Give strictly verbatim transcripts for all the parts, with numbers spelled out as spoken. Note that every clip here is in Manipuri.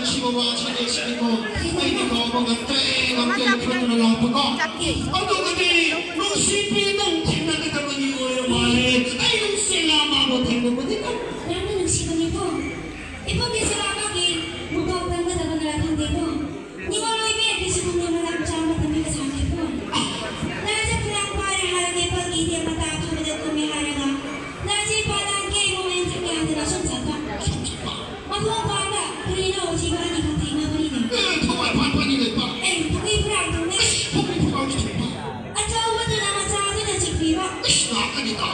ꯁꯤꯕ ꯋꯥ ꯁꯥꯖꯦꯜꯁꯤꯅꯤꯀꯣ꯫ ꯑꯩꯗꯤ ꯀꯥꯎꯕ ꯉꯝꯗ꯭ꯔꯦ, ꯉꯝꯗ꯭ꯔꯦ ꯈꯟꯗꯨꯅ ꯂꯥꯛꯄꯀꯣ꯫ ꯑꯗꯨꯒꯗꯤ ꯅꯨꯡꯁꯤꯕꯤ ꯅꯪ ꯊꯦꯡꯅꯒꯗꯕꯅꯤ ꯑꯣꯏꯔ ꯃꯥꯜꯂꯦ꯫ ꯑꯩ ꯅꯨꯡꯁꯤꯅ ꯃꯥꯕꯨ ꯊꯦꯡꯅꯕꯗꯤ ꯌꯥꯝꯅ ꯅꯨꯡꯁꯤꯕꯅꯤꯀꯣ꯫ ꯏꯄꯨꯒꯤ ꯁꯦꯕꯥꯒꯤ ꯃꯄꯥꯎ ꯇꯝꯒꯗꯕꯅꯔꯥ ꯈꯪꯗꯦꯀꯣ꯫ ꯅꯤꯉꯣꯜ ꯑꯣꯏꯕꯤ ꯑꯩꯒꯤꯁꯨ ꯈꯣꯡꯅꯤꯡ ꯃꯅꯥ ꯃꯆꯥ ꯑꯃ ꯇꯝꯕꯤꯕ ꯁꯥꯈꯤꯀꯣ꯫ ꯂꯥꯏꯁꯦ ꯈꯨꯂꯥꯡ ꯄꯥꯏꯔꯦ ꯍꯥꯏꯔꯒꯦ, ꯄꯜꯒꯤ ꯏꯇꯦꯝ ꯃꯇꯥ ꯊꯧꯕꯗ ꯀꯨꯝꯃꯦ ꯍꯥꯏꯔꯒ꯫ ꯂꯥꯏꯁꯦ ꯄꯥꯂꯥꯡ ꯀꯦ ꯃꯣꯃꯦꯟ ꯊꯛ ꯌꯥꯗꯅ ꯁꯨꯝ ꯆꯠꯄ꯫ ꯃꯈꯣꯡ ꯄꯥꯟꯗ ꯀꯔꯤꯅꯣ ꯖꯤꯕ ꯑꯅꯤꯈꯛ ꯊꯦꯡꯅꯕꯅꯤꯅꯦ꯫ ꯑꯦ, ꯊꯋꯥꯏ ꯄꯥꯟ ꯄꯥꯟꯅꯤ ꯂꯩꯕ꯫ ꯑꯦ, ꯄꯨꯈ꯭ꯔꯤ ꯐꯨꯔꯥꯡ ꯊꯣꯡꯅꯩ꯫ ꯑꯁ, ꯄꯨꯈ꯭ꯔꯤ ꯐꯨꯔꯥꯡꯁꯨ ꯊꯣꯡꯕ꯫ ꯑꯆꯧꯕꯗꯨꯅ ꯃꯆꯥꯗꯨꯅ ꯆꯤꯛꯄꯤꯕ꯫ ꯏꯁ, ꯂꯥꯛꯀꯅꯤꯗ꯫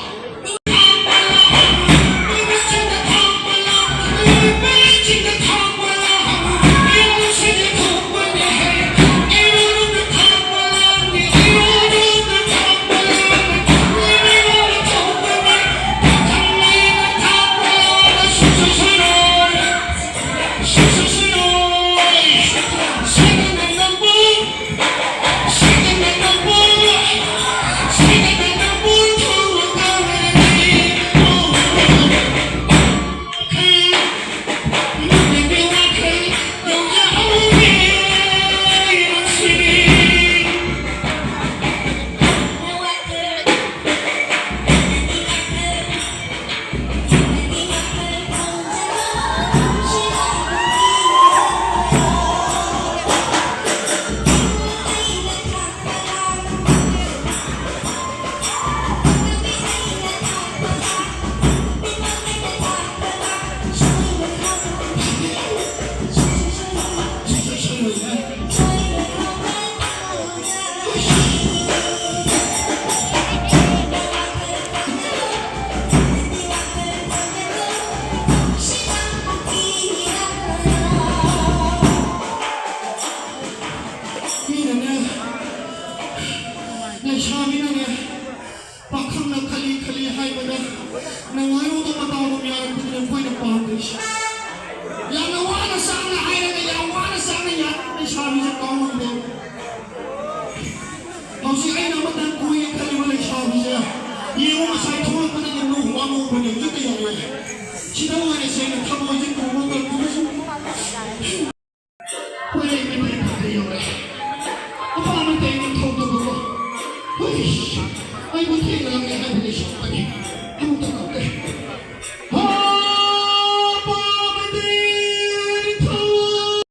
ꯃꯤꯅꯅꯦ, ꯂꯩꯁꯥꯕꯤꯅꯅꯦ, ꯄꯥꯈꯪꯅ ꯈꯜꯂꯤ ꯈꯜꯂꯤ ꯍꯥꯏꯕꯗ ꯅꯪ ꯍꯥꯏꯔꯨꯕ ꯃꯇꯥꯎ ꯑꯗꯨꯝ ꯌꯥꯔꯛꯄꯗꯨꯅꯦ ꯑꯩꯈꯣꯏꯅ ꯄꯥꯝꯗꯣꯏꯁꯦ꯫ ꯌꯥꯝꯅ ꯋꯥꯅ ꯁꯥꯡꯅ ꯍꯥꯏꯔꯒ ꯌꯥꯝ ꯋꯥꯅ ꯁꯥꯡꯅ ꯌꯥꯔꯛꯄ ꯂꯩꯁꯥꯕꯤꯁꯦ ꯀꯥꯎꯉꯝꯗꯦ꯫ ꯍꯧꯖꯤꯛ ꯑꯩꯅ ꯑꯃꯇꯪ ꯀꯣꯏꯒꯦ ꯈꯜꯂꯤꯕ ꯂꯩꯁꯥꯕꯤꯁꯦ ꯌꯦꯡꯉꯨ, ꯉꯁꯥꯏ ꯊꯣꯛꯂꯛꯄꯗꯒꯤ ꯅꯣꯡ ꯋꯥ ꯅꯣꯡꯕꯅꯦ, ꯍꯧꯖꯤꯛꯇ ꯌꯥꯔꯦ꯫ ꯁꯤꯗ ꯂꯣꯏꯔꯦ ꯁꯦꯡꯅ ꯊꯃꯣꯏꯁꯦ ꯄꯨꯕ ꯉꯝꯗꯕꯁꯨ꯫ ꯍꯣꯏ, ꯑꯩ ꯃꯩꯇꯩ ꯐꯥꯕ ꯌꯧꯔꯦ꯫ ꯑꯄꯥ ꯃꯩꯇꯩ ꯅꯤꯡꯊꯧꯗꯨꯕꯨꯀꯣ꯫ ꯍꯣꯏ, ꯑꯩꯕꯨ ꯊꯦꯡꯅꯔꯝꯃꯦ ꯍꯥꯏꯕꯒꯤ ꯁꯣꯛꯄꯅꯤ꯫ ꯑꯃꯨꯛꯇ ꯀꯧꯒꯦ꯫ ꯍꯣ, ꯑꯄꯥ ꯃꯩꯇꯩ ꯅꯤꯡꯊꯧ꯫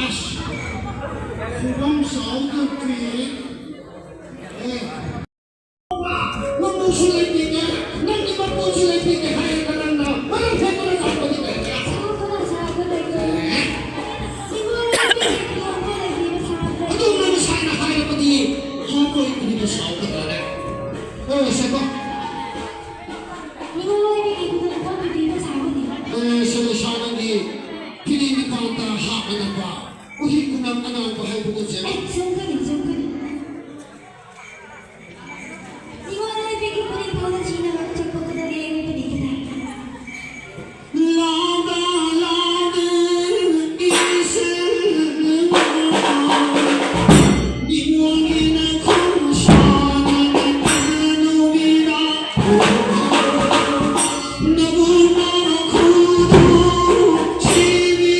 ꯑꯁ, ꯈꯨꯕꯝ ꯆꯥꯎꯗꯕꯤ꯫ ꯑꯦ꯫ ꯅꯪꯕꯨꯁꯨ ꯂꯩꯕꯤꯒꯦ, ꯅꯪꯒꯤ ꯃꯄꯨꯁꯨ ꯂꯩꯕꯤꯒꯦ ꯍꯥꯏꯔꯒ ꯅꯪꯅ ꯃꯔꯝ ꯍꯦꯟꯗꯨꯅ ꯂꯥꯛꯄꯗꯤ ꯀꯔꯤꯒꯤꯔꯥ? ꯁꯥꯎꯗꯅ ꯁꯥꯕ ꯂꯩꯇꯦ꯫ ꯏꯃꯥ ꯂꯩꯕꯤꯒꯦ, ꯏꯃꯥ ꯂꯩꯕꯤꯒꯦ ꯁꯥꯕ ꯂꯩꯇꯦ꯫ ꯑꯗꯨ ꯅꯪ ꯁꯥꯏꯅ ꯍꯥꯏꯔꯕꯗꯤ ꯍꯣꯡꯕꯣꯏ ꯀꯔꯤꯒꯤ ꯁꯥꯎꯒꯗ꯭ꯔꯥꯅꯦ? ꯑꯣ, ꯁꯦꯀꯣ꯫ ꯏꯃꯥ ꯂꯩꯕꯤꯒꯦ, ꯏꯃꯥ ꯂꯩꯕꯤꯒꯦ ꯁꯥꯕ ꯂꯩꯇꯦ꯫ ꯑꯦ, ꯁꯦ, ꯁꯥ ꯅꯪꯒꯤ ꯐꯤꯔꯤ ꯅꯤꯄꯥꯟꯗ ꯍꯥꯞꯅꯅꯕ ꯎꯍꯤꯛ ꯎꯅꯝ ꯑꯉꯥꯡꯕ ꯍꯥꯏꯕꯗꯨ ꯁꯦ꯫ ꯑꯦ, ꯆꯨꯝꯒꯅꯤ, ꯆꯨꯝꯒꯅꯤ꯫ ꯏꯃꯥ ꯂꯩꯕꯤꯒꯤ ꯄꯨꯅꯤꯡ ꯐꯥꯎꯅ ꯆꯤꯅꯕ ꯆꯠꯄ ꯈꯨꯗꯛ ꯌꯦꯡꯉꯨꯕꯅꯤ ꯀꯗꯥꯏ? ꯂꯥꯎꯗ ꯂꯥꯎꯗ ꯏꯁꯩ ꯏꯃꯣꯏꯅ ꯈꯣꯡꯁꯥꯅ ꯅꯨꯕꯤꯗ ꯅꯕꯨ ꯃꯈꯨꯗꯨ ꯁꯤꯕꯤ꯫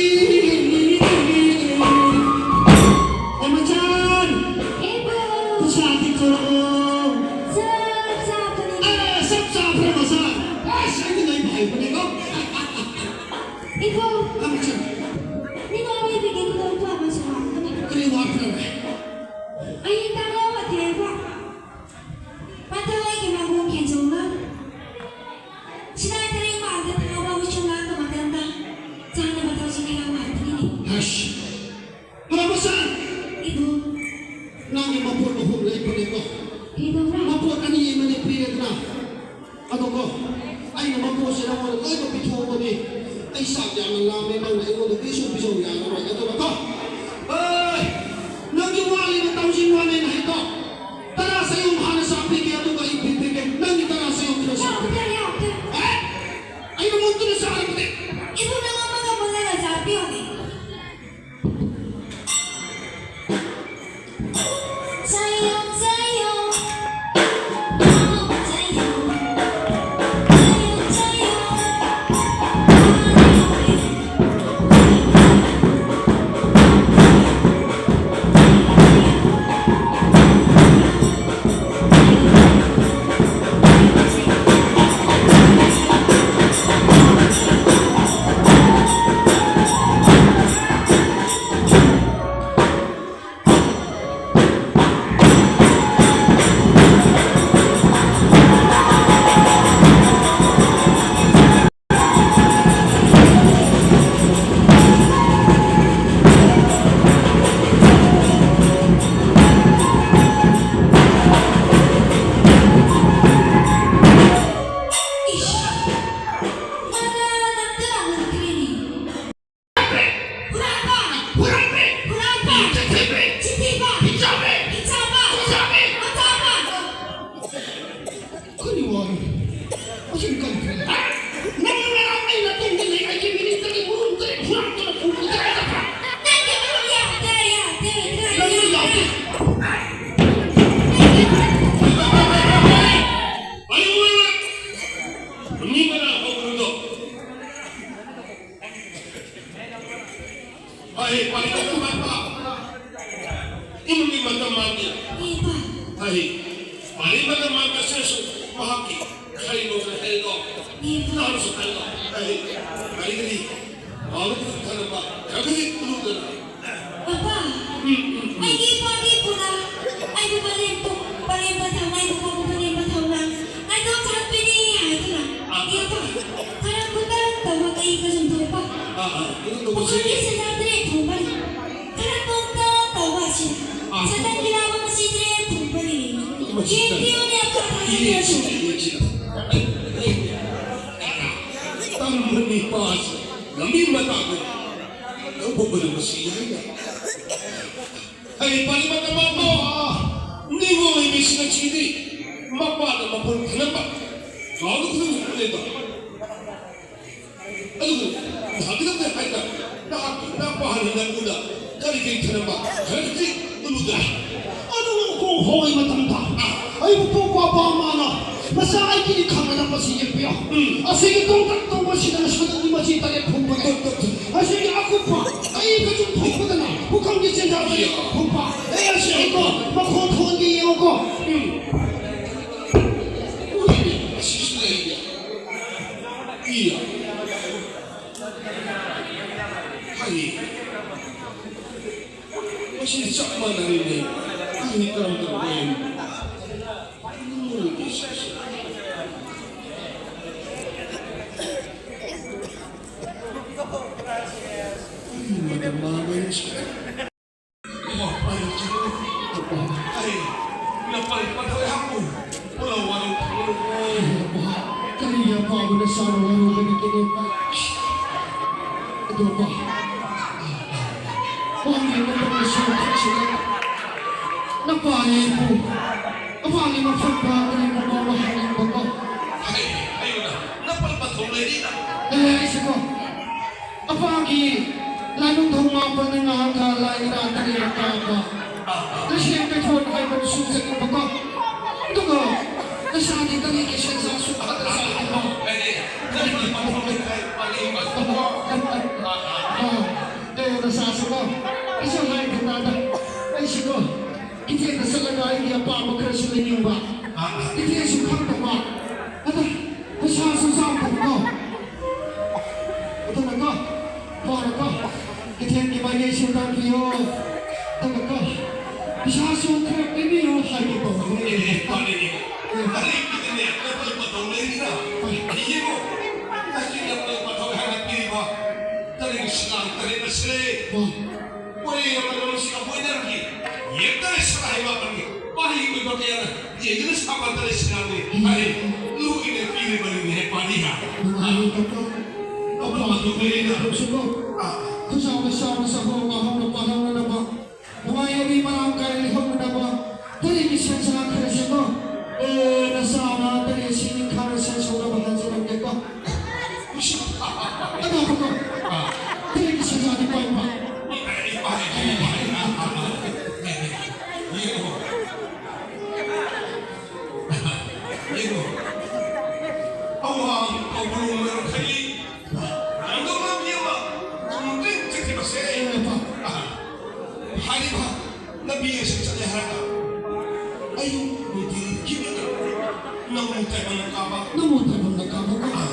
ꯑꯦ ꯃꯆꯥꯟ! ꯏꯕꯨ! ꯄꯩꯁꯥꯗꯤ ꯊꯣꯔꯛꯑꯣ꯫ ꯆꯞ ꯆꯥꯕꯅꯤ꯫ ꯑꯦ, ꯆꯞ ꯆꯥꯕ꯭ꯔꯥ ꯃꯆꯥꯟ? ꯑꯁ, ꯑꯩꯗꯤ ꯂꯩꯕ ꯍꯩꯕꯅꯦꯀꯣ꯫ ꯏꯕꯨ! ꯑꯦ ꯃꯆꯥꯟ! ꯅꯤꯡꯉꯣꯜ ꯑꯣꯏꯕꯒꯤ ꯈꯨꯗꯣꯜꯄꯣꯠ ꯑꯃꯁꯨ ꯋꯥꯠꯄꯅꯤ꯫ ꯀꯔꯤ ꯋꯥꯠꯄ꯭ꯔꯥꯅꯦ? ꯑꯩ ꯇꯥꯡꯂꯧ ꯃꯊꯦꯜꯕꯨ ꯄꯥꯟꯊꯧ ꯑꯩꯒꯤ ꯃꯥꯡꯒꯣꯜ ꯈꯦꯟꯖꯣꯝꯒ ꯁꯤꯗꯥꯏ ꯇꯔꯦꯡ ꯄꯥꯟꯗ ꯊꯥꯕ ꯎꯆꯨ ꯂꯥꯡꯕ ꯃꯇꯝꯗ ꯆꯥꯅꯕ ꯊꯛꯁꯤ ꯈꯔ ꯋꯥꯠꯄꯅꯤꯅꯦ꯫ ꯑꯁ! ꯍꯜꯂꯣ, ꯃꯆꯥꯟ! ꯏꯕꯨ! ꯅꯪꯒꯤ ꯃꯄꯣꯠ ꯑꯍꯨꯝ ꯂꯩꯕꯅꯦꯀꯣ꯫ ꯀꯩꯗꯧꯕ꯭ꯔꯥ? ꯃꯄꯣꯠ ꯑꯅꯤ ꯑꯃꯗꯤ ꯄꯤꯔꯦꯗꯅ꯫ ꯑꯗꯣꯀꯣ, ꯑꯩꯅ ꯃꯄꯣꯠꯁꯦ ꯅꯉꯣꯟꯗ ꯂꯣꯏꯅ ꯄꯤꯊꯣꯛꯑꯕꯅꯤ꯫ ꯑꯩ ꯆꯥꯛ ꯌꯥꯝꯅ ꯂꯥꯝꯃꯦ, ꯅꯪꯅ ꯑꯩꯉꯣꯟꯗ ꯀꯔꯤꯁꯨ ꯄꯤꯖꯧ ꯌꯥꯔꯔꯣꯏ꯫ ꯑꯗꯨꯅꯀꯣ, ꯑꯦ, ꯅꯪꯒꯤ ꯋꯥꯠꯂꯤꯕ ꯇꯥꯎꯖꯤꯡ ꯋꯥꯅꯦꯅ ꯍꯥꯏꯗꯣ, ꯇꯔꯥ ꯆꯌꯣꯝ ꯍꯥꯟꯅ ꯆꯥꯛ ꯄꯤꯒꯦ, ꯑꯗꯨꯒ ꯑꯩ ꯄꯤꯕꯤꯒꯦ꯫ ꯅꯪꯒꯤ ꯇꯔꯥ ꯆꯌꯣꯝꯗꯨꯅ ꯆꯥꯛ ꯄꯤꯒꯦ꯫ ꯌꯥꯎꯗꯦ, ꯌꯥꯎꯗꯦ꯫ ꯑꯦ? ꯑꯩꯅ ꯃꯨꯟꯗꯨꯅ ꯆꯥꯔꯕꯅꯦ꯫ ꯏꯕꯨꯡ, ꯅꯪ ꯑꯃꯒ ꯃꯨꯜꯂꯒ ꯆꯥꯕꯤꯌꯣꯅꯦ꯫ ꯀꯔꯤ ꯋꯥꯅꯣ? ꯃꯁꯤꯗꯤ ꯀꯔꯤ ꯐꯤꯕꯝꯅꯣ? ꯅꯪꯅ ꯉꯔꯥꯡ ꯑꯩ ꯅꯥꯇꯣꯡꯗ ꯂꯩ, ꯑꯩꯒꯤ ꯃꯤꯅꯤꯠꯇꯒꯤ ꯃꯔꯨꯝ ꯇꯔꯦꯠ ꯍꯨꯔꯥꯟꯗꯨꯅ ꯄꯨꯕꯗ ꯑꯩꯅ ꯐꯥ-, ꯅꯪꯒꯤ ꯃꯔꯨꯞ ꯌꯥꯗ꯭ꯔꯦ, ꯌꯥꯗ꯭ꯔꯦ, ꯌꯥꯗ꯭ꯔꯦ, ꯅꯪꯅ ꯌꯥꯗ꯭ꯔꯦ꯫ ꯌꯥꯗ꯭ꯔꯦ꯫ ꯃꯤ ꯃꯅꯥ ꯍꯧꯒꯅꯨꯗꯣ꯫ ꯐꯩ, ꯄꯥꯔꯤ ꯃꯇꯝ ꯃꯥꯡꯕ꯫ ꯏꯃꯨꯡꯒꯤ ꯃꯇꯝ ꯃꯥꯡꯗꯦ꯫ ꯐꯩ, ꯄꯥꯔꯤ ꯃꯇꯝ ꯃꯥꯡꯕ ꯁꯤꯅꯁꯨ ꯃꯍꯥꯛꯀꯤ ꯈꯩꯗꯣꯛꯅ ꯍꯩꯗꯣ꯫ ꯅꯍꯥꯛꯁꯨ ꯈꯩꯗꯣ꯫ ꯐꯩ, ꯀꯔꯤ ꯀꯔꯤ? ꯃꯥꯕꯨ ꯈꯟꯅꯕ, ꯈꯔ ꯈꯔ ꯇꯨꯝꯗꯅ꯫ ꯄꯥꯄꯥ, ꯎꯝ, ꯎꯝ, ꯎꯝ꯫ ꯑꯩꯒꯤ ꯏꯄꯥꯒꯤ ꯏꯄꯨꯅ ꯑꯩꯕꯨ ꯄꯂꯦꯝ ꯄꯣꯛ-, ꯄꯂꯦꯝ ꯄꯊꯥꯞ ꯉꯥꯏꯕ ꯐꯥꯎꯕ ꯄꯂꯦꯝ ꯄꯊꯥꯞꯅ ꯉꯥꯏꯕ ꯆꯠꯄꯤꯅꯤ ꯍꯥꯏꯗꯨꯅ꯫ ꯑꯥ꯫ ꯏꯌꯥꯝꯕ, ꯈꯔ ꯈꯨꯟꯗ ꯇꯧꯕ ꯀꯩ ꯀꯩꯁꯨꯝ ꯊꯣꯛꯄ? ꯑꯥ, ꯑꯥ, ꯑꯗꯨ ꯇꯧꯕꯁꯦ꯫ ꯄꯨꯈ꯭ꯔꯤꯒꯤ ꯁꯦꯟꯖꯥ ꯇꯔꯦꯠ ꯊꯣꯡꯕꯅꯤ꯫ ꯈꯔ ꯇꯣꯡꯇ ꯇꯧꯕ ꯑꯁꯤꯅ꯫ ꯑꯥ꯫ ꯁꯦꯟꯖꯥ ꯀꯤꯂꯥ ꯑꯃ ꯃꯁꯤ ꯇꯔꯦꯠ ꯊꯣꯡꯕꯅꯤ꯫ ꯃꯁꯤ ꯌꯦꯟ ꯄꯤꯌꯨꯅꯦ ꯑꯄꯥ ꯊꯥꯡꯒꯤ ꯏꯌꯦ, ꯄꯤꯔꯁꯨ꯫ ꯏꯌꯦ, ꯏꯌꯦ꯫ ꯇꯝꯕꯅꯤ ꯄꯥꯁ꯫ ꯂꯝꯕꯤ ꯃꯇꯥꯗ ꯂꯧꯕꯨꯛ ꯑꯗꯨ ꯃꯁꯤ ꯍꯥꯏꯅ꯫ ꯍꯥꯏꯔꯤꯕ ꯃꯇꯝ ꯑꯃ ꯅꯤꯡꯉꯣꯜ ꯂꯩꯕꯤꯁꯤꯡ ꯑꯁꯤꯗꯤ ꯃꯄꯥꯗ ꯃꯄꯨꯟ ꯊꯅꯕ ꯀꯥꯎꯔꯛꯇꯨꯅ ꯂꯩꯕ꯫ ꯑꯗꯨꯕꯨ ꯅꯍꯥꯛꯀꯤꯗꯃꯛꯇ ꯍꯥꯏꯅ ꯅꯍꯥꯛꯀꯤ ꯅꯅꯥꯎꯄꯥ ꯍꯥꯟꯅ ꯅꯪꯉꯣꯟꯗ ꯀꯔꯤ ꯀꯔꯤ ꯊꯅꯝꯕ ꯈꯔ ꯈꯛꯇꯤ ꯎꯠꯂꯨꯗ꯭ꯔꯥ? ꯑꯗꯨꯒ ꯎꯀꯣꯟ ꯍꯧꯕꯒꯤ ꯃꯇꯝꯗ ꯑꯩꯕꯨ ꯄꯣꯛꯄ ꯑꯄꯥ ꯑꯃꯅ ꯃꯆꯥ ꯑꯩꯒꯤꯅꯤ ꯈꯪꯅ ꯃꯁꯤ ꯌꯦꯛꯄꯤꯌꯣ꯫ ꯎꯝ꯫ ꯑꯁꯤꯒꯤ ꯇꯣꯡꯇꯛ ꯇꯧꯕꯁꯤꯗꯅ ꯁꯒꯠꯅꯤ ꯃꯁꯤ ꯇꯔꯦꯠ ꯐꯨꯝꯕꯅꯦ꯫ ꯇꯣꯛ, ꯇꯣꯛ, ꯇꯣꯛ꯫ ꯑꯁꯤꯒꯤ ꯑꯀꯨꯞꯄ ꯑꯩ ꯀꯩꯁꯨꯝ ꯊꯣꯛꯄꯗꯅ ꯄꯨꯈꯝꯒꯤ ꯆꯦꯟꯖꯥꯕ ꯐꯨꯝꯕ꯫ ꯑꯩ ꯑꯁꯤ ꯑꯩꯀꯣ ꯃꯈꯣꯟ ꯊꯣꯛꯍꯟꯒꯦ ꯌꯦꯡꯉꯨꯀꯣ꯫ ꯎꯝ꯫ ꯎꯏ, ꯑꯁꯤꯁꯨ ꯂꯩꯔꯦ꯫ ꯏꯌꯥ꯫ ꯍꯥꯏꯌꯦ꯫ ꯃꯁꯤ ꯆꯞ ꯃꯥꯟꯅꯔꯤꯅꯦ꯫ ꯑꯩ ꯀꯔꯝ ꯇꯧꯕ ꯌꯥꯏ? ꯀꯔꯤꯒꯤ ꯑꯐꯕ ꯅꯆꯥꯅꯣ ꯍꯥꯏꯔꯨꯕꯒꯤ ꯀꯦꯅꯦꯠ? ꯑꯗꯨꯒ ꯃꯥꯒꯤ ꯃꯇꯝꯗꯁꯨ ꯅꯄꯥꯅ ꯑꯩꯕꯨ ꯑꯃꯒꯤ ꯃꯐꯝꯗ ꯑꯩꯕꯨ ꯃꯥꯡꯕ ꯍꯥꯏꯅꯤꯡꯕ ꯑꯩꯁꯤꯀꯣ, ꯑꯄꯥꯒꯤ ꯂꯥꯏꯅꯤꯡꯊꯧ ꯃꯥꯄꯟꯅ ꯉꯥꯏꯍꯥꯛꯀ ꯂꯥꯏ ꯏꯔꯥ ꯇꯔꯦꯠ ꯀꯥꯕ, ꯂꯩꯁꯦꯝ ꯕꯦꯊꯣꯟ ꯍꯥꯏꯕꯗꯨꯁꯨ ꯆꯠꯅꯤꯡꯕꯀꯣ꯫ ꯑꯗꯨꯒ ꯅꯁꯥꯗꯤ ꯀꯔꯤꯒꯤ ꯁꯦꯟꯖꯥꯁꯨ ꯑꯃꯠꯇ ꯁꯥꯗꯕ? ꯑꯥ, ꯑꯦ, ꯅꯁꯥꯁꯤꯀꯣ, ꯑꯩꯁꯨ ꯍꯥꯏꯈ꯭ꯔꯦ ꯇꯥꯗ꯫ ꯑꯩꯁꯤꯀꯣ, ꯀꯩꯊꯦꯜꯗ ꯆꯠꯂꯒ ꯑꯩꯒꯤ ꯑꯄꯥꯝꯕ ꯈꯔꯁꯨ ꯂꯩꯅꯤꯡꯕ, ꯀꯩꯊꯦꯜꯁꯨ ꯈꯪꯗꯕ, ꯑꯗ ꯄꯩꯁꯥꯁꯨ ꯆꯥꯎꯗꯕꯀꯣ꯫ ꯑꯗꯨꯅꯀꯣ, ꯄꯥꯔꯀꯣ, ꯀꯩꯊꯦꯜꯒꯤ ꯃꯥꯏꯀꯩꯁꯨ ꯇꯥꯛꯄꯤꯌꯣ꯫ ꯑꯗꯨꯒꯀꯣ, ꯄꯩꯁꯥꯁꯨ ꯈꯔ ꯄꯤꯕꯤꯌꯣ ꯍꯥꯏꯒꯦ ꯇꯧꯕꯅꯦ꯫ ꯑꯦ, ꯑꯦ, ꯄꯥꯔꯤꯅꯦ꯫ ꯑꯦ꯫ ꯑꯔꯤꯕꯤꯗꯅꯦ, ꯂꯐꯣꯏ ꯃꯇꯧ ꯂꯩꯔꯤꯅ꯫ ꯍꯣꯏ꯫ ꯌꯦꯡꯉꯣ, ꯉꯁꯤ ꯂꯐꯣꯏ ꯃꯇꯧ ꯍꯥꯏꯅ ꯄꯤꯔꯤꯕ ꯇꯔꯦꯠ ꯁꯤꯅꯥ ꯇꯔꯦꯠ ꯑꯁꯤꯅꯦ꯫ ꯍꯣꯏ꯫ ꯃꯣꯔꯦ ꯑꯃ ꯂꯝꯁꯤꯒ ꯃꯣꯏꯅꯔꯝꯒꯤ ꯌꯦꯛꯇꯔꯦ ꯁꯉꯥꯏ ꯃꯥꯄꯟꯒꯤ ꯄꯥꯔꯤ ꯑꯣꯏꯕ ꯀꯌꯥꯅ ꯌꯦꯡꯗꯨꯅ ꯁꯥꯄꯟꯇꯔꯦ ꯁꯤꯔꯥꯡꯅꯤ ꯍꯥꯏ꯫ ꯂꯨꯏꯅ ꯄꯤꯔꯤꯕꯅꯤꯅꯦ ꯄꯥꯔꯤꯒ꯫ ꯅꯨꯡꯉꯥꯏꯔꯤ ꯀꯀꯥ꯫ ꯑꯐꯕ ꯊꯣꯛꯂꯦꯅ꯫ ꯈꯨꯠꯁꯨꯀꯣ꯫ ꯑꯥ꯫ ꯈꯨꯠꯁꯥ ꯃꯁꯥ ꯃꯁꯥ ꯍꯧꯔꯒ ꯍꯧꯅ ꯄꯥꯜꯍꯧꯅꯅꯕ꯫ ꯅꯨꯡꯉꯥꯏ ꯌꯥꯏꯕꯤ ꯃꯔꯥꯡ ꯀꯥꯏꯅ ꯂꯩꯍꯧꯅꯅꯕ꯫ ꯇꯔꯦꯠꯀꯤ ꯁꯦꯟꯖꯥ ꯈꯔꯁꯦꯀꯣ꯫ ꯑꯦ, ꯅꯆꯥꯅ ꯇꯔꯦꯠꯁꯤ ꯅꯤꯡꯈꯥꯅ ꯁꯦꯟ ꯁꯧꯅꯕ ꯍꯥꯏꯖꯔꯝꯒꯦꯀꯣ꯫ ꯑꯗꯣ, ꯑꯗꯣ, ꯑꯥ꯫ ꯇꯔꯦꯠꯀꯤ ꯁꯦꯟꯖꯥꯗꯤ ꯄꯥꯏꯕ꯫ ꯌꯦꯡꯉꯣ꯫ ꯌꯦꯡꯉꯣ꯫ ꯑꯋꯥꯡ ꯀꯧꯕ꯭ꯔꯨ ꯃꯔꯨꯈꯩ ꯂꯥꯟꯗꯧ ꯂꯝꯕꯤ ꯑꯃ ꯇꯨꯝꯗ꯭ꯔꯤꯡ ꯆꯠꯈꯤꯕꯁꯦ꯫ ꯑꯥ꯫ ꯍꯥꯏꯔꯤꯕ ꯂꯝꯕꯤ ꯑꯁꯤ ꯆꯠꯂꯦ ꯍꯥꯏꯔꯒ ꯑꯌꯨꯛ ꯅꯨꯡꯊꯤꯜ ꯈꯤꯕꯗ ꯅꯣꯡꯃ ꯇꯥꯏꯕꯪꯗ ꯀꯥꯕ꯫ ꯅꯣꯡꯃ ꯇꯥꯏꯕꯪꯗ ꯀꯥꯕ꯫ ꯑꯥ꯫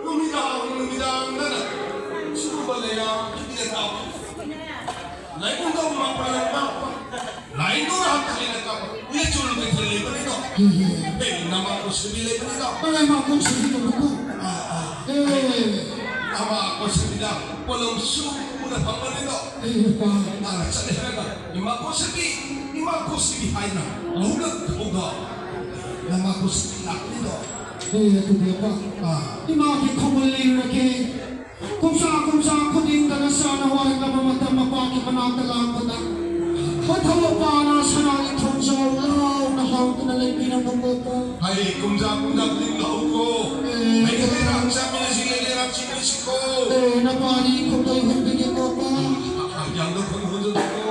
ꯅꯨꯃꯤꯗꯥꯡ ꯅꯨꯃꯤꯗꯥꯡꯗꯅ ꯁꯤꯒꯨꯝꯕ ꯂꯩꯔꯥ ꯈꯤꯕꯗ ꯀꯥꯕ꯫ ꯂꯥꯏꯕꯨꯡꯗꯧ ꯃꯥꯄꯅ ꯉꯥꯛꯄ꯫ ꯂꯥꯏꯅꯨ ꯍꯟꯊꯅ ꯀꯥꯄ꯫ ꯌꯦꯆꯨꯔ ꯀꯩꯊꯦꯜ ꯂꯩꯕꯅꯤꯗꯣ꯫ ꯎꯝ꯫ ꯑꯦ, ꯅꯃꯥ ꯀꯣꯁꯤꯕꯤ ꯂꯩꯕꯅꯤꯗꯣ꯫ ꯀꯅꯥ ꯏꯃꯥ ꯀꯣꯁꯤꯕꯤ ꯂꯩꯕꯅꯣ? ꯑꯥ, ꯑꯥ꯫ ꯑꯦ꯫ ꯅꯃꯥ ꯀꯣꯁꯤꯕꯤꯗ ꯄꯣꯂꯝ ꯁꯨꯅ ꯐꯪꯕꯅꯤꯗꯣ꯫ ꯑꯦ, ꯅꯨꯄꯥ꯫ ꯅꯪꯅ ꯆꯠꯂꯦ ꯍꯥꯏꯔꯒ, ꯏꯃꯥ ꯀꯣꯁꯤꯕꯤ, ꯏꯃꯥ ꯀꯣꯁꯤꯕꯤ ꯍꯥꯏꯅ ꯂꯧꯅ ꯊꯧꯗꯣ꯫ ꯅꯃꯥ ꯀꯣꯁꯤꯕꯤ ꯂꯥꯛꯄꯅꯤꯗꯣ꯫ ꯑꯦ, ꯑꯗꯨꯗꯤ ꯑꯄꯥ꯫ ꯑꯥ꯫ ꯏꯃꯥꯒꯤ ꯈꯣꯡꯒꯨꯜ ꯂꯤꯔꯨꯔꯒꯦ꯫ ꯀꯨꯝꯖꯥ ꯀꯨꯝꯖꯥ ꯈꯨꯗꯤꯡꯗ ꯅꯆꯥꯅ ꯋꯥꯔꯛꯂꯕ ꯃꯇꯝ ꯃꯄꯥꯒꯤ ꯃꯅꯥꯛꯇ ꯂꯥꯛꯄꯗ, ꯃꯊꯧ ꯃꯄꯥꯅ ꯁꯅꯥꯒꯤ ꯊꯣꯡꯖꯥꯎ ꯂꯥꯎꯅ ꯍꯥꯎꯗꯨꯅ ꯂꯩꯕꯤꯔꯝꯕ ꯄꯣꯠꯇꯣ꯫ ꯍꯥꯏ, ꯀꯨꯝꯖꯥ ꯀꯨꯝꯖꯥ ꯈꯨꯗꯤꯡ ꯂꯥꯛꯎ꯫ ꯑꯩꯒ ꯂꯩꯔꯥꯛ ꯆꯥꯃꯤꯟꯅꯁꯤ, ꯂꯩꯔꯥꯛ ꯆꯤꯡꯃꯤꯟꯅꯁꯤꯀꯣ꯫ ꯑꯦ, ꯅꯄꯥꯅꯤ ꯈꯨꯗꯣꯏ ꯍꯨꯟꯕꯤꯒꯦꯀꯣ, ꯄꯥ꯫ ꯍꯛꯆꯥꯡꯗ ꯈꯨꯟ ꯍꯨꯟꯖꯤꯜꯂꯨꯀꯣ꯫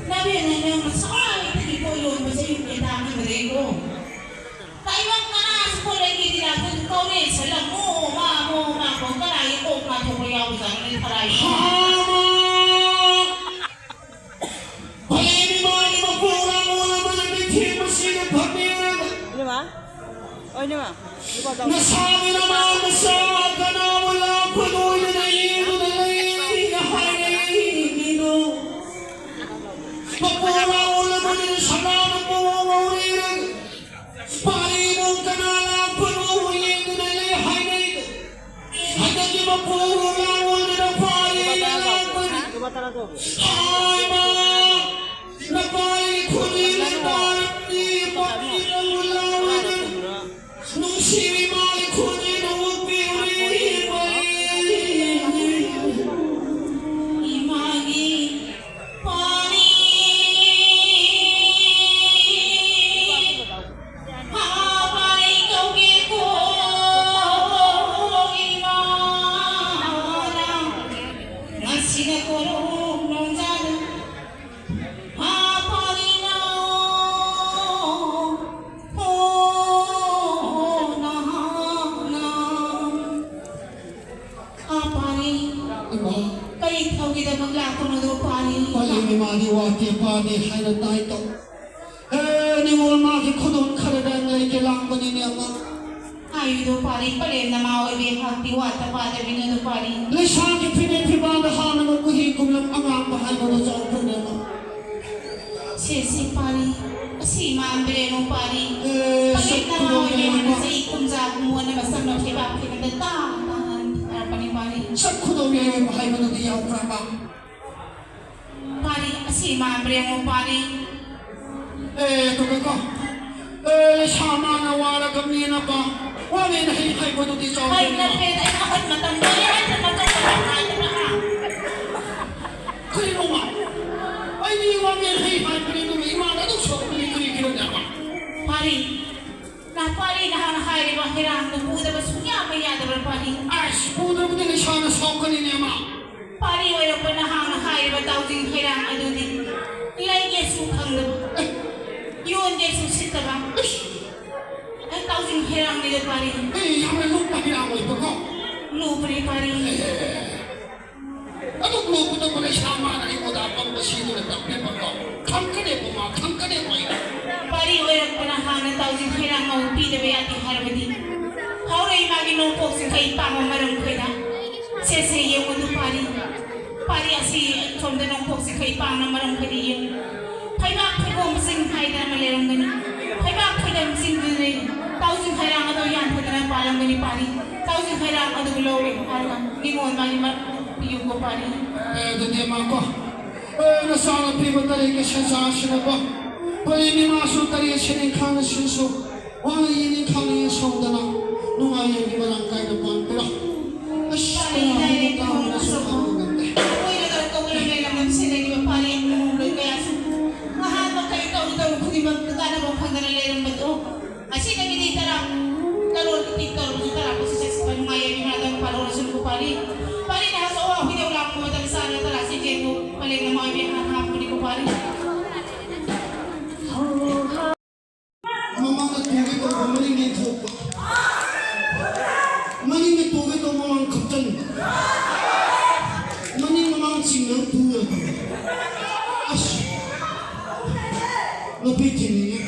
ꯅꯕꯦꯅ ꯅꯪ ꯉꯁꯥꯏꯗꯒꯤ ꯄꯣꯠ ꯌꯣꯟꯕꯁꯦ ꯌꯨꯝꯗ ꯇꯥꯈꯤꯕꯗꯩꯀꯣ꯫ ꯇꯥꯏꯕꯪ ꯀꯅꯥꯁꯨ ꯄꯣꯠ ꯂꯩꯒꯦꯗꯤ ꯂꯥꯛꯇꯦ, ꯀꯧꯔꯦ ꯁꯜꯂꯝꯃꯣ, ꯃꯥ, ꯃꯣ, ꯃꯥ, ꯃꯣ, ꯀꯅꯥꯒꯤ ꯀꯣꯛ ꯉꯥꯎꯊꯣꯛꯄ ꯌꯥꯎꯕꯖꯥꯠꯅꯣꯅꯦ ꯊꯔꯥꯏꯁꯦ? ꯍꯥꯃ! ꯍꯌꯦꯡ ꯏꯃꯥꯒꯤ ꯃꯄꯣꯛ ꯂꯥꯡꯑꯣꯜ ꯑꯃꯗ ꯃꯤꯊꯦꯡ ꯃꯁꯤꯅ ꯐꯝꯃꯦꯅ꯫ ꯏꯅꯝꯃ, ꯑꯣ, ꯏꯅꯝꯃ, ꯂꯨꯄꯥ ꯆꯥꯝꯃ꯫ ꯅꯁꯥꯒꯤ ꯅꯃꯥ ꯅꯆꯥ ꯀꯅꯥꯕꯨ ꯂꯥꯛꯄ ꯂꯣꯏꯗꯅ ꯌꯦꯡꯗꯨꯅ ꯂꯩ ꯍꯥꯏꯔꯛꯏꯅꯣ? ꯃꯄꯣꯛ ꯂꯥꯡꯑꯣꯜ ꯑꯃꯗ ꯁꯅꯥꯅ ꯄꯣꯛ ꯉꯧꯔꯦꯅ꯫ ꯄꯥꯔꯤꯕꯨ ꯀꯅꯥ ꯂꯥꯛꯄꯅꯣ ꯌꯦꯡꯗꯨꯅ ꯂꯩ ꯍꯥꯏꯅꯩ꯫ ꯍꯟꯗꯛꯀꯤ ꯃꯄꯣꯛ ꯂꯥꯡꯑꯣꯜꯗꯨꯗ ꯄꯥꯔꯤꯅ ꯂꯥꯛꯄꯅꯤ꯫ ꯍꯥꯏꯃ! ꯅꯄꯥꯔꯤ ꯈꯨꯗꯤꯡꯅ ꯇꯥꯔꯝꯅꯤ, ꯄꯥꯔꯤꯅ ꯂꯥꯛꯑꯣꯏꯗꯅ꯫ ꯅꯨꯡꯁꯤꯕꯤ ꯃꯥꯔꯤ ꯈꯨꯗꯤꯡꯅ ꯑꯣꯛꯄꯤꯔꯤ, ꯄꯥꯔꯤ꯫ ꯏꯃꯥꯒꯤ ꯄꯥꯔꯤ꯫ ꯍꯥ ꯄꯥꯔꯤ ꯀꯧꯒꯦꯀꯣ ꯏꯃꯥꯅ, ꯉꯁꯤꯅ ꯀꯣꯔꯣꯝ ꯂꯣꯟꯖꯥꯗ ꯍꯥ ꯄꯥꯔꯤꯅ, ꯍꯣ ꯅꯍꯥꯅ꯫ ꯍꯥ ꯄꯥꯔꯤ꯫ ꯏꯃꯥ꯫ ꯀꯔꯤ ꯊꯧꯒꯤꯗꯃꯛ ꯂꯥꯛꯄꯅꯣꯗꯣ ꯄꯥꯔꯤ? ꯄꯥꯔꯤ ꯏꯃꯥꯗꯤ ꯋꯥꯠꯇꯦ ꯄꯥꯗꯦ ꯍꯥꯏꯅ ꯇꯥꯏ ꯇꯧ꯫ ꯍꯦ, ꯅꯤꯉꯣꯜ ꯃꯥꯒꯤ ꯈꯨꯗꯣꯜ ꯈꯔꯗ ꯂꯩꯒꯦ ꯂꯥꯛꯄꯅꯤꯅꯦ, ꯑꯃ꯫ ꯍꯥꯏꯔꯤꯗꯣ ꯄꯥꯔꯤ, ꯄꯂꯦꯝ ꯅꯃꯥ ꯑꯣꯏꯕꯤ ꯑꯩꯍꯥꯛꯇꯤ ꯋꯥꯠꯇ ꯄꯥꯗꯕꯤꯅꯦ ꯑꯗꯣ ꯄꯥꯔꯤ꯫ ꯂꯩꯁꯥꯒꯤ ꯐꯤꯅꯦ ꯐꯤꯕꯥꯗ ꯍꯥꯟꯅꯕ ꯀꯨꯍꯤ ꯀꯨꯝꯂꯞ ꯑꯉꯥꯡꯕ ꯍꯥꯏꯕꯗꯣ ꯆꯥꯎꯈ꯭ꯔꯅꯦ, ꯑꯃ꯫ ꯁꯦ, ꯁꯦ ꯄꯥꯔꯤ, ꯑꯁꯤ ꯃꯥꯟꯕ꯭ꯔꯦ ꯑꯃꯨꯛ ꯄꯥꯔꯤ꯫ ꯑꯦ, ꯄꯂꯦꯝ ꯁꯛ ꯅꯃꯥ ꯈꯨꯗꯣꯜ ꯑꯣꯏꯕꯤ ꯑꯩꯍꯥꯛꯅ ꯌꯥꯏꯕ꯫ ꯆꯍꯤ ꯀꯨꯝꯖꯥ ꯀꯨꯝꯑꯣꯟꯅ ꯃꯁꯝꯅ ꯐꯤꯕꯥꯛ ꯐꯤꯕꯗ ꯇꯥꯡ ꯇꯥꯡ ꯊꯥꯔꯛꯄꯅꯦ ꯄꯥꯔꯤ꯫ ꯁꯛ ꯈꯨꯗꯣꯜ ꯌꯥꯏꯕ ꯍꯥꯏꯕꯗꯨꯗꯤ ꯌꯥꯎꯕ꯭ꯔꯕ? ꯄꯥꯔꯤ, ꯑꯁꯤ ꯃꯥꯟꯕ꯭ꯔꯦ ꯌꯦꯡꯉꯣ ꯄꯥꯔꯤ꯫ ꯑꯦ, ꯇꯧꯒꯦꯀꯣ꯫ ꯑꯦ, ꯂꯩꯁꯥ ꯃꯥꯅ ꯋꯥꯔꯒ ꯃꯦꯟꯅꯕ, ꯋꯥꯃꯦꯟ ꯍꯩ ꯍꯩꯕꯗꯨꯗꯤ ꯍꯩ ꯆꯥꯎꯗꯣꯏꯅꯦ꯫ ꯅꯠꯇꯦꯗ, ꯑꯩ ꯍꯧꯒꯠ ꯃꯇꯝꯗ ꯑꯩ ꯍꯥꯏꯗ꯭ꯔ ꯃꯇꯝꯗ ꯍꯥꯏꯗ꯭ꯔ ꯍꯥ? ꯀꯔꯤꯅꯣꯃ? ꯑꯩꯗꯤ ꯋꯥꯃꯦꯟ ꯍꯩ ꯍꯥꯏꯕꯅꯤ, ꯑꯗꯨꯒ ꯏꯃꯥꯅ ꯑꯗꯨꯝ ꯁꯣꯛꯄꯅꯤ, ꯀꯔꯤ ꯀꯤꯔꯣꯅꯦ ꯑꯃ? ꯄꯥꯔꯤ, ꯄꯥꯔꯤ, ꯅꯍꯥꯛꯅ ꯍꯥꯏꯔꯤꯕ ꯍꯩꯔꯥꯡꯗꯨ ꯄꯨꯗꯕ ꯁꯨꯡꯌꯥ ꯃꯩ ꯌꯥꯗꯕ꯭ꯔꯥ, ꯄꯥꯔꯤ? ꯑꯁ, ꯄꯨꯗ꯭ꯔꯕꯗꯤ ꯂꯩꯁꯥꯅ ꯁꯥꯎꯔꯛꯀꯅꯤꯅꯦ, ꯃꯥ꯫ ꯄꯥꯔꯤ ꯑꯣꯏꯔꯛꯄ ꯅꯍꯥꯛꯅ ꯍꯥꯏꯔꯤꯕ ꯇꯥꯎꯖꯤꯡ ꯍꯩꯔꯥꯡ ꯑꯗꯨꯗꯤ ꯂꯩꯒꯦꯁꯨ ꯈꯪꯗꯕ, ꯑꯦ꯫ ꯌꯣꯟꯒꯦꯁꯨ ꯁꯤꯠꯇꯕ꯫ ꯑꯁ꯫ ꯑꯩ ꯇꯥꯎꯖꯤꯡ ꯍꯩꯔꯥꯡꯅꯤꯗ, ꯄꯥꯔꯤ꯫ ꯑꯦ, ꯌꯥꯝꯅ ꯂꯨꯞꯄ ꯍꯩꯔꯥꯡ ꯑꯣꯏꯕꯀꯣ꯫ ꯂꯨꯞꯄꯅꯤ, ꯄꯥꯔꯤ꯫ ꯑꯦ꯫ ꯑꯗꯨ ꯅꯣꯡꯃꯇ ꯂꯩꯁꯥ ꯃꯥꯅ ꯑꯩꯉꯣꯟꯗ ꯑꯄꯪꯕ ꯁꯤꯗꯨꯅ ꯇꯝꯃꯦꯕꯀꯣ꯫ ꯈꯪꯒꯅꯦꯕ ꯃꯥ, ꯈꯪꯒꯅꯦꯕ ꯑꯩ꯫ ꯄꯥꯔꯤ ꯑꯣꯏꯔꯛꯄꯅ ꯍꯥꯟꯅ ꯇꯥꯎꯖꯤꯡ ꯍꯩꯔꯥꯡ ꯃꯧ ꯄꯤꯗꯕ ꯌꯥꯗꯦ ꯍꯥꯏꯔꯕꯗꯤ꯫ ꯍꯧꯔꯛꯏ ꯃꯥꯒꯤ ꯅꯣꯡꯄꯣꯛꯁꯦ ꯀꯩ ꯄꯥꯝꯕ ꯃꯔꯝ ꯈꯣꯏꯗ꯫ ꯁꯦ, ꯁꯦ, ꯌꯦꯡꯉꯨ ꯑꯗꯨ ꯄꯥꯔꯤ꯫ ꯄꯥꯔꯤ ꯑꯁꯤ ꯁꯣꯝꯗ ꯅꯣꯡꯄꯣꯛꯁꯦ ꯀꯩ ꯄꯥꯝꯅ ꯃꯔꯝ ꯈꯣꯏꯗ ꯌꯦꯡꯉꯨ꯫ ꯐꯩꯕꯥꯛ ꯐꯩꯕꯣꯝ ꯆꯤꯡ ꯍꯥꯏꯗꯅ ꯑꯃ ꯂꯩꯔꯝꯒꯅꯤ꯫ ꯐꯩꯕꯥꯛ ꯐꯩꯕꯣꯝ ꯆꯤꯡꯗꯨꯗ ꯇꯥꯎꯖꯤꯡ ꯍꯩꯔꯥꯡ ꯑꯗꯣ ꯌꯥꯟꯊꯗꯅ ꯄꯥꯜꯂꯝꯒꯅꯤ ꯄꯥꯔꯤ꯫ ꯇꯥꯎꯖꯤꯡ ꯍꯩꯔꯥꯡ ꯑꯗꯨꯕꯨ ꯂꯧꯔꯦ ꯍꯥꯏꯔꯒ ꯅꯤꯉꯣꯜ ꯃꯥꯒꯤ ꯃꯔꯛꯇ ꯄꯤꯌꯨꯀꯣ ꯄꯥꯔꯤ꯫ ꯑꯦ, ꯑꯗꯨꯗꯤ ꯃꯥꯀꯣ, ꯑꯦ, ꯅꯆꯥꯅꯨꯄꯤꯕꯨ ꯇꯔꯦꯠꯀꯤ ꯁꯦꯟꯖꯥꯁꯤꯅꯀꯣ, ꯄꯔꯤ ꯅꯤꯃꯥꯁꯨ ꯇꯔꯦꯠ ꯁꯦꯟ ꯈꯥꯡꯅ ꯁꯤꯟꯁꯨ, ꯋꯥꯅ ꯌꯦꯅꯤꯡ ꯈꯥꯡꯅ ꯌꯦꯟ ꯁꯧꯗꯅ, ꯅꯨꯡꯉꯥꯏ ꯌꯥꯏꯕꯤ ꯃꯔꯥꯡ ꯀꯥꯏꯅ ꯄꯥꯟꯕꯤꯔꯣ꯫ ꯑꯁ, ꯄꯥꯔꯤ ꯀꯅꯥ ꯂꯥꯏꯔꯦ ꯍꯥꯏꯕ ꯇꯥꯕꯅꯁꯨ ꯈꯪꯕ ꯅꯠꯇꯦ꯫ ꯑꯩꯈꯣꯏꯅ ꯇꯧꯔꯛꯇꯧꯕ ꯂꯝꯗꯝ ꯂꯝꯁꯤꯗ ꯂꯩꯔꯤꯕ ꯄꯥꯔꯤ ꯑꯃ ꯂꯣꯏ ꯀꯌꯥꯁꯨ ꯅꯍꯥꯟ ꯃꯈꯩ ꯇꯧꯔꯨ ꯇꯧꯔꯨ ꯈꯨꯗꯤꯡꯃꯛꯇ ꯀꯥꯟꯅꯕ ꯐꯪꯗꯅ ꯂꯩꯔꯝꯕꯗꯣ꯫ ꯑꯁꯤꯗꯒꯤꯗꯤ ꯇꯔꯥ, ꯀꯔꯣꯔ ꯀꯣꯇꯤ ꯇꯧꯔꯕꯁꯨ ꯇꯔꯥ ꯀꯨꯟꯁꯨ ꯆꯠꯁꯤꯟꯕ ꯅꯨꯡꯉꯥꯏ ꯌꯥꯏꯕꯤ ꯃꯔꯥꯗꯪ ꯄꯥꯜꯍꯧꯔꯁꯅꯨꯀꯣ ꯄꯥꯔꯤ꯫ ꯄꯥꯔꯤ ꯅꯍꯥꯛꯁꯨ ꯑꯋꯥ ꯍꯨꯏꯗꯧ ꯂꯥꯛꯄ ꯃꯇꯝ ꯆꯥꯅ ꯇꯔꯥ ꯆꯤꯡꯖꯦꯜꯗꯨ ꯄꯂꯦꯡꯅ ꯃꯥꯏꯕꯤ ꯍꯥꯟ ꯍꯥꯞꯄꯅꯤꯀꯣ ꯄꯥꯔꯤ꯫ ꯃꯃꯥꯡꯗ ꯇꯨꯒꯦ ꯇꯧꯕ ꯃꯅꯤꯡ ꯌꯦꯟꯊꯣꯛꯄ꯫ ꯃꯅꯤꯡꯗ ꯇꯨꯒꯦ ꯇꯧꯕ ꯃꯃꯥꯡ ꯈꯞꯆꯟꯕ꯫ ꯃꯅꯤꯡ ꯃꯃꯥꯡ ꯆꯤꯡꯅ ꯇꯨꯔꯕ꯫ ꯑꯁ꯫ ꯂꯝꯕꯤ ꯊꯤꯡꯉꯤꯅꯦ꯫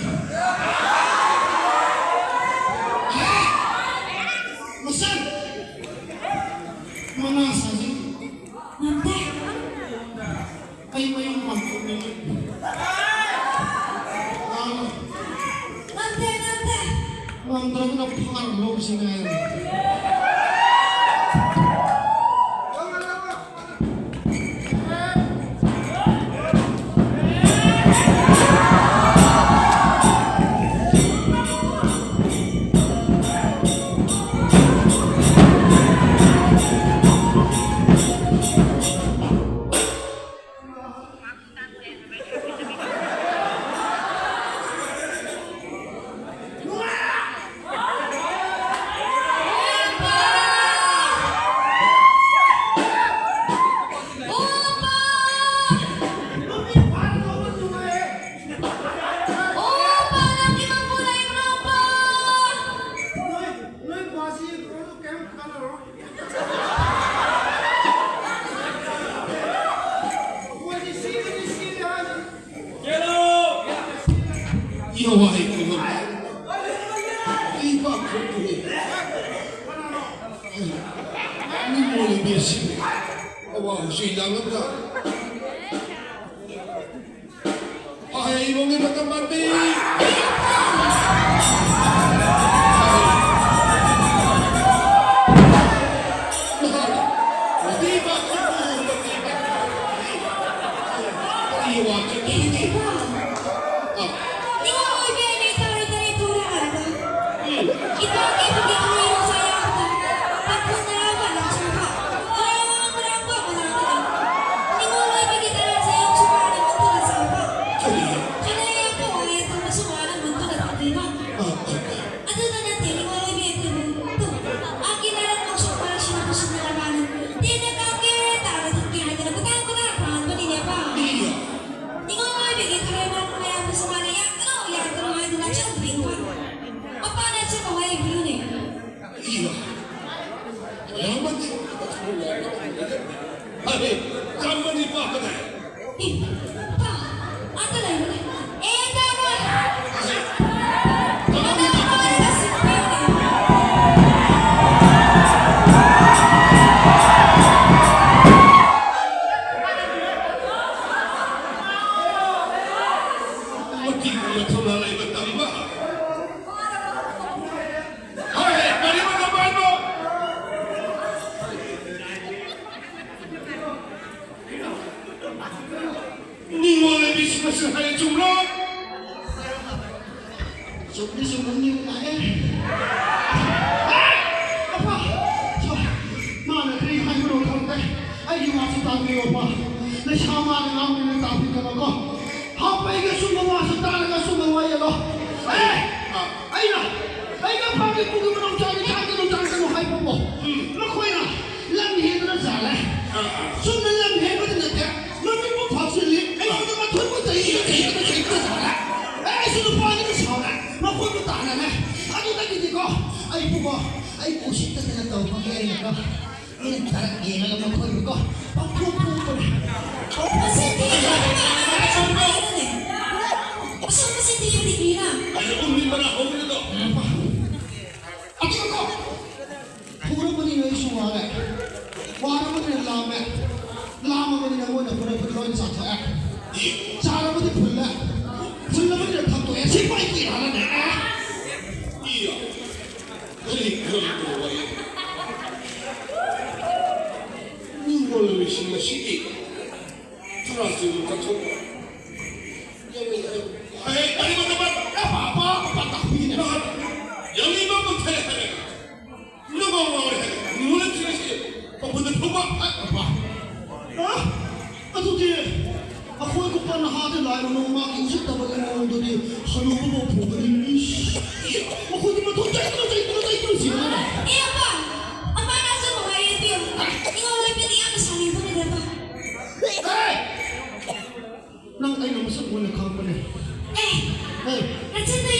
ꯃꯁꯟ! ꯃꯅꯥ ꯁꯥꯖꯤꯟ! ꯉꯝꯗꯦ! ꯑꯩ ꯃꯌꯨꯝ ꯄꯥꯟꯊꯣꯛꯅꯤꯡꯉꯤ꯫ ꯉꯝꯗꯦ, ꯉꯝꯗꯦ! ꯉꯝꯗ꯭ꯔꯒꯅ ꯐꯥꯔ ꯂꯧꯁꯤ ꯉꯥꯏꯔꯦ꯫ ꯅꯤꯡꯉꯣꯜ ꯏꯕꯦꯟꯁꯤꯕꯨ ꯑꯋꯥꯕꯁꯨ ꯂꯥꯡꯂꯝꯗ ꯍꯥꯏꯕꯒꯤ ꯃꯇꯝ ꯃꯥꯟꯕꯤ꯫ ꯅꯤꯡꯉꯣꯜ ꯑꯣꯏꯕꯤꯁꯤꯡꯅꯁꯨ ꯍꯥꯏ ꯆꯨꯝꯂꯣ? ꯆꯨꯝꯗꯤ ꯆꯨꯝꯃꯝꯅꯤ ꯂꯥꯛꯑꯦ꯫ ꯑꯄꯥ! ꯃꯥꯅ ꯀꯔꯤ ꯍꯥꯏꯕꯅꯣ ꯈꯪꯗꯦ꯫ ꯑꯩꯒꯤ ꯋꯥꯁꯨ ꯇꯥꯕꯤꯌꯣ, ꯑꯄꯥ꯫ ꯂꯩꯁꯥ ꯃꯥꯅ ꯉꯥꯡꯕꯅꯤꯅ ꯇꯥꯕꯤꯒꯅꯨꯀꯣ꯫ ꯍꯥꯞꯄꯩꯒ ꯁꯨꯝꯕ ꯋꯥꯁꯨ ꯇꯥꯔꯒ ꯁꯨꯝꯕ ꯋꯥ ꯌꯦꯜꯂꯣ꯫ ꯑꯦ! ꯑꯩꯅ, ꯑꯩꯅ ꯐꯥꯒꯤ ꯄꯨꯒꯤ ꯃꯅꯥꯎ ꯆꯥꯅꯤ ꯆꯥꯒꯅꯨ ꯆꯥꯒꯅꯨ ꯍꯥꯏꯕꯕꯨ꯫ ꯎꯝ꯫ ꯃꯈꯣꯏꯅ ꯂꯝ ꯍꯦꯟꯗꯨꯅ ꯆꯥꯔꯦ꯫ ꯑꯥ, ꯑꯥ꯫ ꯁꯣꯝꯗ ꯂꯝ ꯍꯦꯟꯕꯗ ꯅꯠꯇꯦ꯫ ꯃꯃꯤꯠꯄꯨ ꯐꯥꯛꯆꯤꯜꯂꯤ꯫ ꯑꯩꯉꯣꯟꯗ ꯃꯊꯨꯟꯕꯨ ꯆꯩ ꯆꯩꯗꯅ ꯆꯩꯗꯅ ꯆꯥꯔꯦ꯫ ꯑꯦ, ꯑꯩꯁꯨ ꯅꯨꯄꯥꯅꯤꯅ ꯁꯥꯎꯔꯦ꯫ ꯃꯈꯣꯏꯕꯨ ꯇꯥꯟꯅꯔꯦ꯫ ꯑꯗꯨꯗꯒꯤꯗꯤꯀꯣ, ꯑꯩꯕꯨꯀꯣ, ꯑꯩꯕꯨ ꯎꯁꯤꯠꯇꯗꯅ ꯇꯧꯕꯒꯤ ꯑꯩꯅꯀꯣ꯫ ꯃꯤꯅ ꯊꯥꯔꯛ ꯌꯦꯡꯉꯒ ꯃꯈꯣꯏꯕꯨꯀꯣ ꯄꯪꯐꯨ ꯐꯨꯕꯅꯦ꯫ ꯃꯁꯤ ꯊꯤꯕꯅꯦ꯫ ꯑꯁꯣꯝ ꯃꯁꯤ ꯊꯤꯕꯗꯤ ꯀꯤꯅ꯫ ꯑꯗꯨꯒꯀꯣ ꯐꯨꯔꯕꯅꯤ ꯆꯠꯊꯣꯛ꯫ ꯍꯦ, ꯀꯔꯤ ꯃꯇꯝ? ꯑꯄꯥ, ꯑꯄꯥ, ꯑꯄꯥ, ꯇꯥꯛꯄꯤꯒꯅꯤ꯫ ꯌꯥꯝ ꯏꯃꯥ ꯄꯟꯊꯔꯦ ꯍꯥꯏꯔꯦ꯫ ꯅꯪ ꯉꯥꯎꯔꯦ ꯍꯥꯏꯔꯦ꯫ ꯅꯨꯡꯉꯥꯏꯇ꯭ꯔꯤꯁꯦ꯫ ꯄꯥꯈꯣꯟꯗ ꯊꯧꯕ꯫ ꯑ, ꯑꯄꯥ꯫ ꯑ? ꯑꯗꯨꯗꯤ ꯑꯩꯈꯣꯏꯒꯨꯝꯕ ꯅꯍꯥꯗꯤ ꯂꯥꯏꯔꯕ ꯃꯥꯒꯤ ꯎꯁꯤꯠꯇꯕꯒꯤ ꯃꯑꯣꯡꯗꯨꯗꯤ ꯍꯅꯨꯕꯕꯨ ꯐꯨꯒꯅꯤ꯫ ꯏꯁ, ꯃꯈꯣꯏꯗꯤ ꯃꯊꯧ ꯆꯩꯗꯅ, ꯆꯩꯗꯅ, ꯆꯩꯗꯅ ꯁꯤꯔꯅꯤ꯫ ꯑꯦ, ꯑꯄꯥ! ꯑꯄꯥꯅ ꯑꯆꯨꯝꯕ ꯍꯥꯏꯌꯦ, ꯏꯕꯦꯝꯃ꯫ ꯏꯉꯣꯟ ꯂꯣꯏꯕꯗꯤ ꯌꯥꯝꯅ ꯁꯥꯎꯅꯤꯡꯕꯅꯤꯗ, ꯑꯄꯥ꯫ ꯍꯦ! ꯅꯪ ꯑꯩꯅ ꯃꯁꯛ ꯃꯨꯟꯅ ꯈꯪꯕꯅꯦ꯫ ꯑꯦ, ꯍꯦ! ꯅꯆꯤꯟꯗꯣ